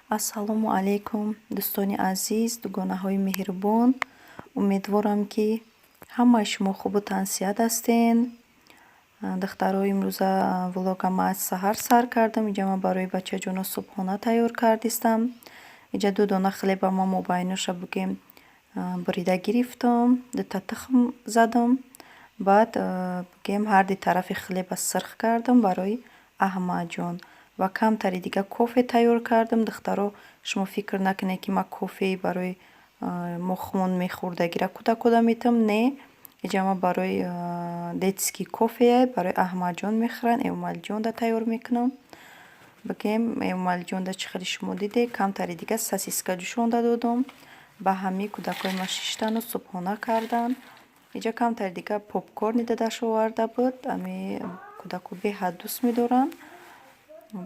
Ассалому алайкум, дӯстони азиз, дугонаҳои меҳрубон. Умедворам, ки ҳамаи шумо хубу тансиҳат ҳастен. Духтаро, имрӯза влогама аз саҳар сар кардам. Инҷа ман барои бачаҷоно субҳона тайёр кардистам. Инҷа ду дона хлеба ман мобайноша, бугем, бурида гирифтам, дута тухм задам. Баъд, бугем, ҳарди тарафи хлеба сирх кардам барои Аҳмадҷон ва камтари дига кофе тайёр кардам. Духтаро, шумо фикр накунед, ки ман кофеи барои мо хун мехӯрдагира кӯдакода метам. Не, инҷа ман барои детский кофе, барои Аҳмадҷон мехӯранд, Эмомалиҷонда тайёр мекунам. Бигем, Эмомалиҷонда, чӣ хеле шумо диде, камтари дига сосиска ҷӯшонда додум. Ба ҳамаи кӯдакои ман шиштану субҳона карданд. Инҷа камтари дига попкорни дадаш оварда буд. Ами кӯдако беҳад дӯст медоранд.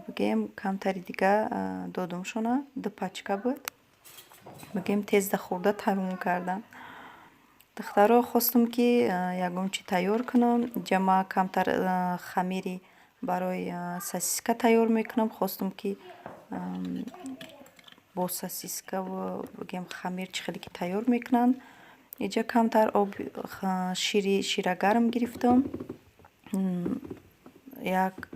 Бигем, камтари дига додумшона, ду пачка буд. Бигем, тезда хӯрда тамом карданд. Духтаро, хостум, ки ягон чӣ тайёр кунам. Инҷа ман камтар хамири барои сосиска тайёр мекунам. Хостум, ки бо сосискаву, бигем, хамир чӣ хеле ки тайёр мекунанд. Инҷа камтар об, шири ширагарм гирифтам. Як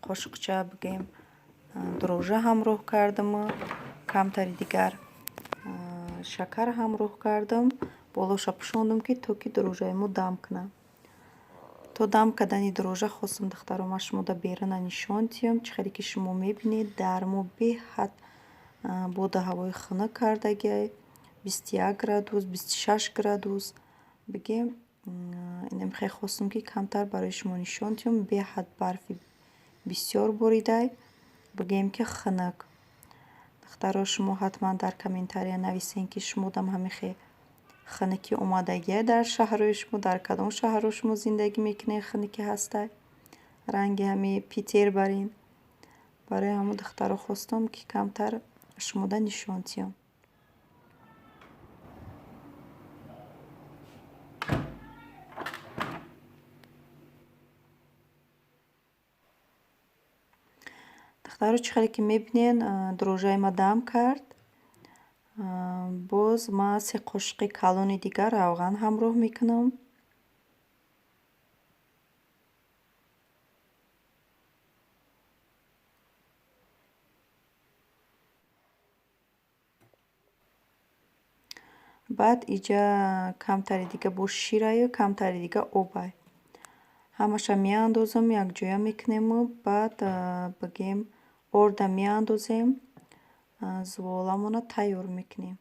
қошуқча, бигем, дрожжа ҳамроҳ кардаму камтари дигар шакар ҳамроҳ кардам. Болоша пӯшондум, ки то ки дрожжаи мо дам кунад. То дам кардани дрожжа хостум, духтаро, ман шумода беруна нишон диҳам. Чӣ хеле ки шумо мебинед, дар мо беҳад боду ҳавои хунук кардагиай, 21 градус, 26 градус. Бигем, инамихел хостум, ки камтар барои шумо нишон диҳам. Беҳад барфи бисёр боридай, бигем, ки хунук. Духтаро, шумо ҳатман дар комментария нависен, ки шумодам ҳамихел хунукӣ омадагиай дар шаҳрҳои шумо, дар кадом шаҳрҳо шумо зиндагӣ мекунед, хунукӣ ҳастай, ранги ҳами Питер барин. Барои ҳамон, духтаро, хостум, ки камтар шумода нишон диҳам. Духтаро, чӣ хеле ки мебинед, дрожжаи ма дам кард. Боз ман се қошуқи калони дигар равған ҳамроҳ мекунам. Баъд иҷа камтари дига бо шираю камтари дига обай. Ҳамаша меандозам, якҷоя мекунему баъд, бигем, орда меандозем, зуволамона тайёр мекунем.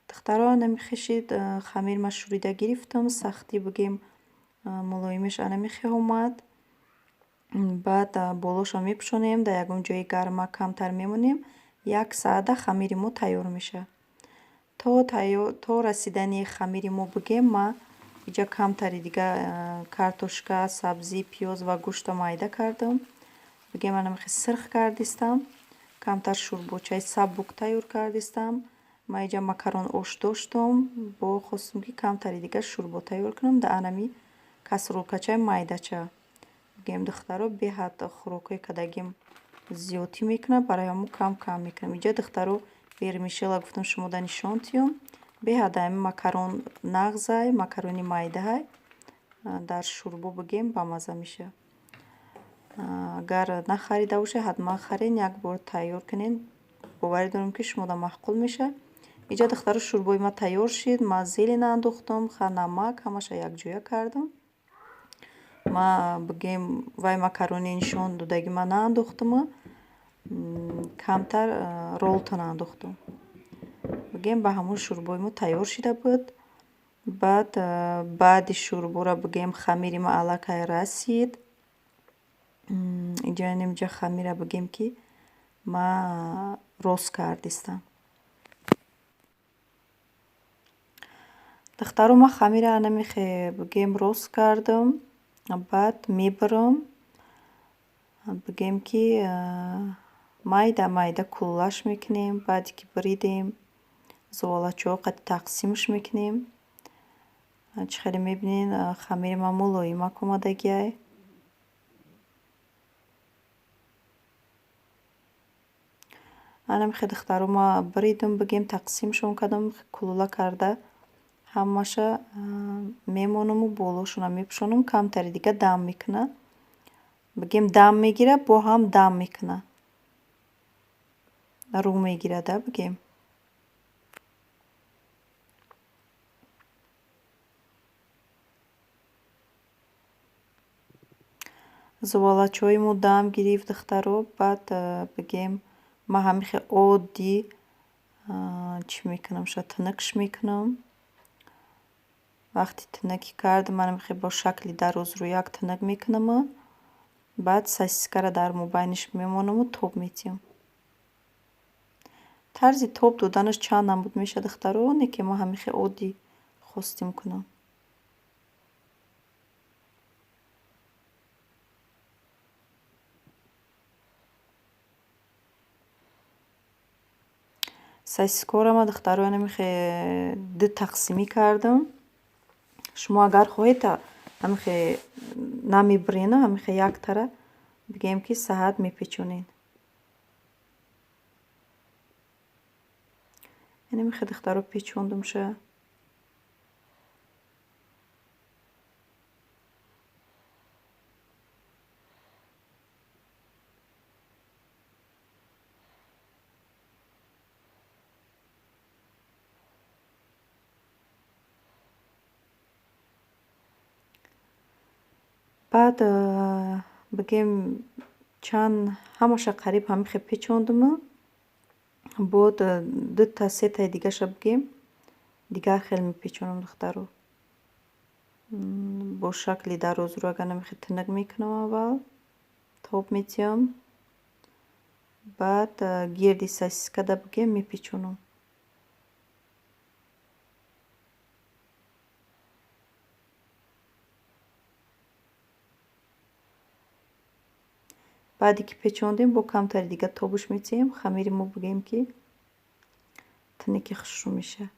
Духтаро, намехешид, хамир ма шӯрида гирифтам, сахтӣ, бигем, мулоимиш анамихе омад. Баъд болошо мепӯшонем, дар ягон ҷои гарма камтар мемонем. Як саата хамири мо тайёр мешавад. То расидани хамири мо, бигем, ман иҷа камтари дига картошка, сабзӣ, пиёз ва гӯшта майда кардам. Бигем, анамихе сирх кардистам. Камтар шӯрбочаи сабук тайёр кардистам. Ман иҷа макарон ош доштум, бо хостум, ки камтари дига шӯрбо тайёр кунам дар анами кастрюлькачаи майдача. Бигем, духтаро, беҳад хӯрокҳои кадагим зиёдтӣ мекунад, барои ҳамон кам кам мекунам. Иҷа, духтаро, вермишела гуфтам, шумода нишон диҳам. Беҳад ами макарон нағзай, макарони майдаҳай. Дар шӯрбо, бигем, бамазза мешавад. Агар нахарида бошед, ҳатман харен, як бор тайёр кунед. Боварӣ дорам, ки шумода маъқул мешавад. Иҷа, духтаро, шӯрбои ман тайёр шид. Ман зелень андохтам, намак, ҳамаша якҷоя кардам. Ман, бигем, вай макарони нишон додаги ман наандохтуму, камтар ролтон андохтум. Бигем, ба ҳамон шӯрбои мо тайёр шида буд. Баъд баъди шӯрбора, бигем, хамири ман аллакай расид. Инҷа инҷа хамира, бигем, ки ман рост кардистам. Духтаро, ман хамира анамихе, бигем, рост кардам. Баъд мебарам, бигем, ки майда майда куллаш мекунем. Баъде ки буридем, зуволачаҳо қати тақсимш мекунем. Чӣ хеле мебинед, хамири ман мулоимак омадагиай. Анамихе духтаро ма бридум, бигем тақсимшон кардам, кулула карда ҳамаша мемонаму болошона мепӯшонам, камтари дига дам мекуна. Бигем дам мегира, бо ҳам дам мекуна. Рӯ мегирада бигем. Зувалачҳои мо дам гирифт духтаро, баъд бигем ман ҳамихе оддӣ чӣ мекунам, ша тунукш мекунам. Вақти тунукӣ кардам, ман ҳамихе бо шакли дарозрӯяк тунук мекунам. Баъд сосискара дар мобайниш мемонаму тоб метиҳам. Тарзи тоб доданаш чанд намуд мешавад духтаро, не ки ман ҳамихе оддӣ хостим кунам. Сосискаҳоро ман духтаро ҳамихе ду тақсимӣ кардам. Шумо агар хоҳед ҳамихе намебирену ҳамихе яктара бигем ки саҳат мепечонед. Инамихе духтаро печондумша. Баъд бигем чанд ҳамаша қариб ҳамихе печондуму бод дута сетаи дигаша бигем дигар хел мепечонам духтаро. Бо шакли дарозрӯ агар намихе тунук мекунам аввал, тоб метиҳам, баъд гирди сосискада бигем мепечонам. Баъде ки печондем, бо камтари дига тобуш метиҳем, хамири мо бигем ки тунуки хушрӯ мешавад.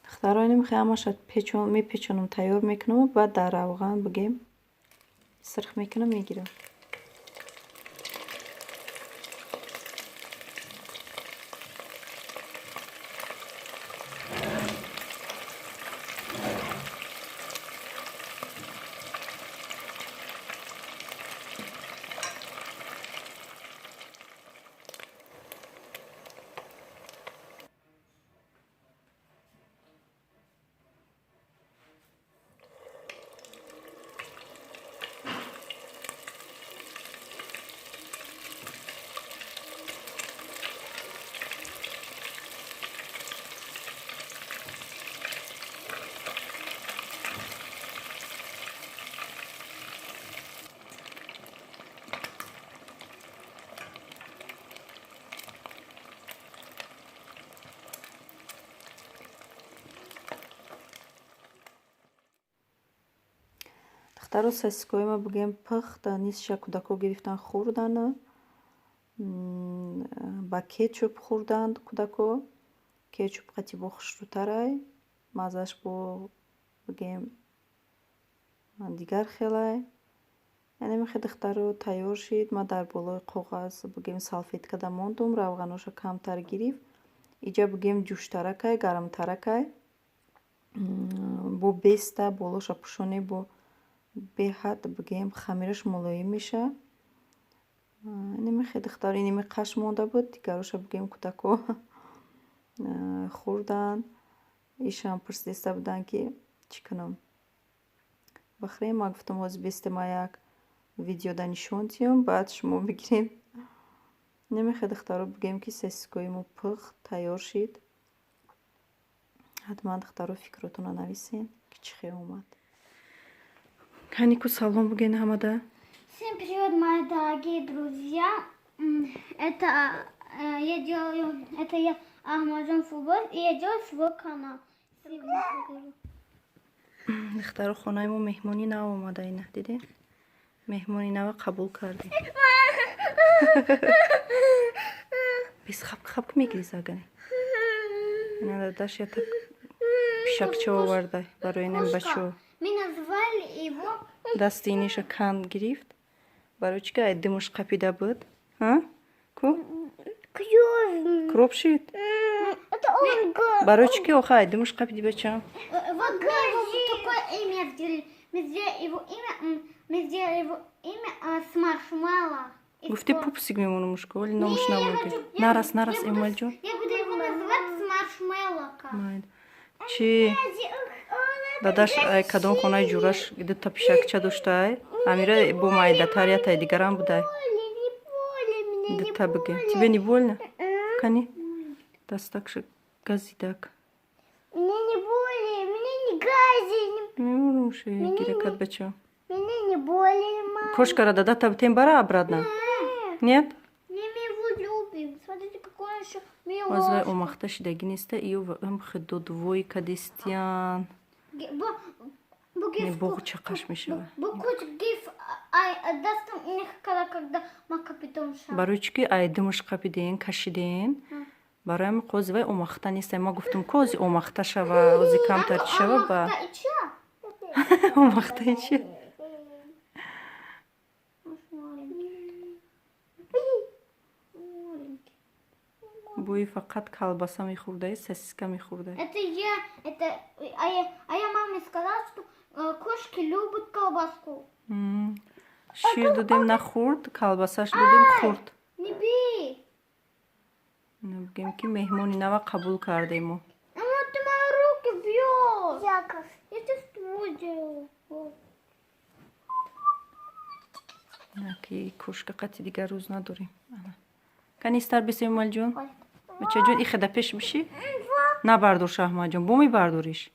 Духтаро инамихе ҳамаша мепечонам, тайёр мекунаму баъд дар равған бигем сирх мекунам, мегирам. Духтаро сосискаҳои ма бигем пухт, нисфша кӯдакҳо гирифтан хӯрдан, ба кетчуп хӯрданд кӯдакҳо. Кетчуп қати бо хушрӯтарай, маззаш бо бигем дигар хелай. Янамихе духтаро тайёр шид. Ман дар болои коғаз бигем салфеткада мондум, равғаноша камтар гирифт. Иҷа бигем ҷӯштаракай, гармтаракай. Бо беста болоша пӯшонӣ бо беҳад бигем хамираш мулоим мешавад. Инамихе духтаро инами қаш монда буд, дигароша бигем кӯдакҳо хӯрданд. Ишам пурсида буданд ки чӣ кунам. Бихӯрем, ман гуфтам ҳозир бесте ман як видеода нишон диҳам, баъд шумо бигиред. Инамихе духтаро бигем ки сосискаҳои мо пухт, тайёр шид. Ҳатман духтаро фикротонро нависен ки чӣ хел омад. Канику, салом буген ҳамада. Всем привет, мои дорогие друзья. Это я делаю, это я, Ахмаджон Футбол, и я делаю свой канал. Духтаро, хонаи мо меҳмонӣ нав омада. Ина, дидем, меҳмони нава қабул кардем. Бис, хаб хаб мегириза гани. Ина, дадаш ята пишакча оварда барои инами бачаҳо. Мы назвали его. Дасти иниша канд гирифт. Барои чӣ ки ай димуш қапида буд, ку кроб шид. Барои чӣ ки охай димуш қапиди, бачам? Вот мы его такое имя сделали. Мы сделали его имя, мы сделали его имя с маршмеллоу. Гуфти, пупсик мемонамушко, вале номуш намонди. Нарас, нарас, Эмалҷон. Я буду его называть с маршмеллоу. Чи, дадаш кадом хонаи ҷураш дута пишакча доштай. Амира бо майдатар ятай дигарам будай. Дута биге. Тебе не больно? Кани, дастакша газидак. Мне не больно, мне не гази. Мемонамуши гиракат, бача. Мне не больно, мама. Кошкара дада табтем бара обратно? Нет? Не, мы его любим. Смотрите, какой он еще Озвай милый. Омахта шидаги неста, ию ва хидодвой кадистиян. Не, боғу чақаш мешава. Барои чӣ ки ай димуш қапиден, кашиден, барои ҳамин қози вай омахта неста. Ма гуфтум, кози омахта шава, ози камтар чӣ шава, ба омахтаи чи. Бӯи фақат колбаса мехӯрдай, сосиска мехӯрдай. Это я, это, а я маме сказала, что кошки любят колбаску. Шир додем, нахӯрд, колбасаш додем, хӯрд. Не бей. Бигем, ки меҳмони нава қабул кардем мо. А вот ты мои руки бьешь. Яков. Я сейчас твой делаю. Ки кошка қати дигар рӯз надорем. Канистар бисем, Малҷон, бачаҷон, ихеда пеш биши, набардор. Шаҳмаҷон, бо мебардориш.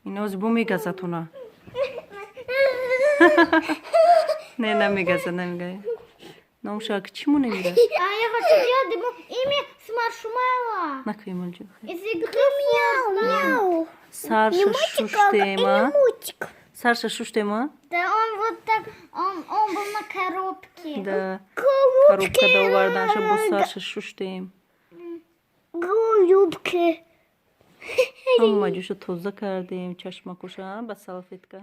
Инози бо мегазатона. Не, намегаза, намегаза. Номша чӣ монемира? А я хочу сделать ему имя с маршмеллоу. Накӯ, Эмалҷон. Из игры. Мяу. Сарша шуштема, сарша шуштема. Да, он вот так, он был на коробке. Да, коробка да оварданша, бо сарша шуштем. Голубки. Ҳама ҷоша тоза кардем, чашмакуша ба салфетка.